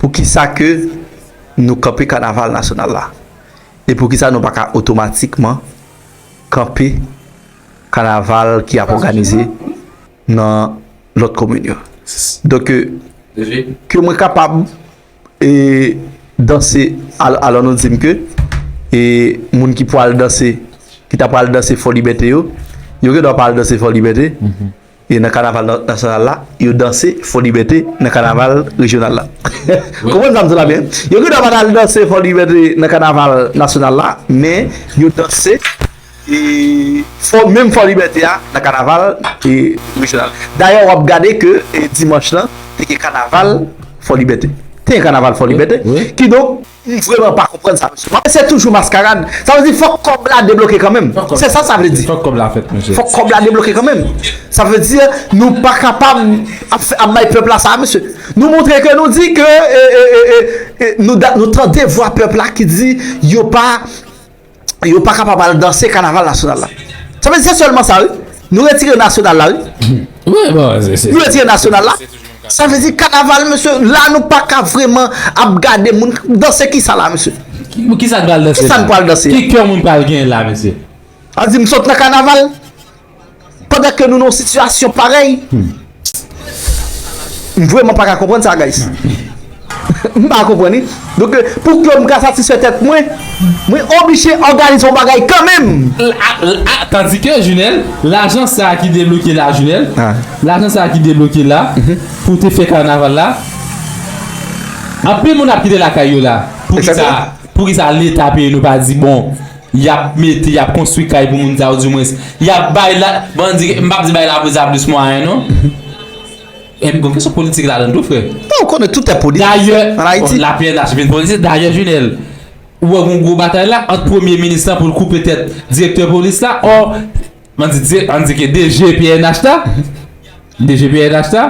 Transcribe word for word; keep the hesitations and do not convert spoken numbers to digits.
Poukisa ke nou kanpe kanaval nasyonal la? E poukisa nou pa ka otomatikman kanpe kanaval ki ap òganize nan lòt komin yo? Donk, ke mwen kapab e danse, al- alò nou di m ke e moun ki pral danse, ki ta pral danse Fò Libète yo, yo gen dwa pa al danse Fò Libète e nan kanaval na- nasyonal la, yo danse Fò Libète nan kanaval rejyonal la. Konprann sa m di la byen? Yo gen dwa pa al danse Fò Libète nan kanaval nasyonal la, men yo danse e fò, menm Fò Libète a nan kanaval e rejyonal. Dayè, w ap gade ke e dimanch lan, te gen kanaval Fò Libète. Te gen kanaval Fò Libète. Kidonk, m vrèman pa konprann sa, mesye. Se toujou maskarad. Sa vle di, fòk kòb la debloke kanmenm. Se sa sa vle di. Fòk kòb la fèt, mesye. Fòk kòb la debloke kanmenm. Sa vle di, nou pa kapab ap, fè- ap bay pèp la sa, mesye. Nou montre ke nou di ke e, e, e, e, e, nou, da- nou tande vwa pèp la ki di yo pa yo pa kapab al danse kanaval nasyonal la. Sa vle di se sèlman sa, wi. Nou retire nasyonal la, wi. Wi, bon, se, se, Nou retire nasyonal la. Sa vle di kanaval, mesye, la nou pa ka vrèman ap gade moun danse kisa la, mesye. Ki, kisa k pral danse? Kisa la? N pral danse? Ki kè moun pral gen la, mesye? A di m sot nan kanaval. Pandan ke nou nan yon sitiyasyon parèy. M vrèman pa ka konprann sa, guys. M pa konprann, wi. Donk, pou ke m ka satisfè tèt mwen, mwen oblije òganize yon bagay kanmenm. Tandike, Junel, lajan sa ki debloke la, Junel, lajan sa ki debloke la, pou te fè kanaval la, anpil moun ap kite lakay yo la. Poukisa, poukisa Leta peyi nou pa di, bon, y ap mete, y ap konstwi kay pou moun sa yo, dimwens, y ap bay la, bon, di, m p ap di bay lapolis la plis mwayen, non. Epi, bon, kesyon politik ladan tou, frè. Non, ou konnen tout est politique an Ayiti. Dayè, la P N H vin politik. Dayè, Junel, ou wè gon gwo batay la ant premye minis la pou l koupe tèt direktè polis la, ò, ann di, ann di ke D G P N H la, D G P N H la,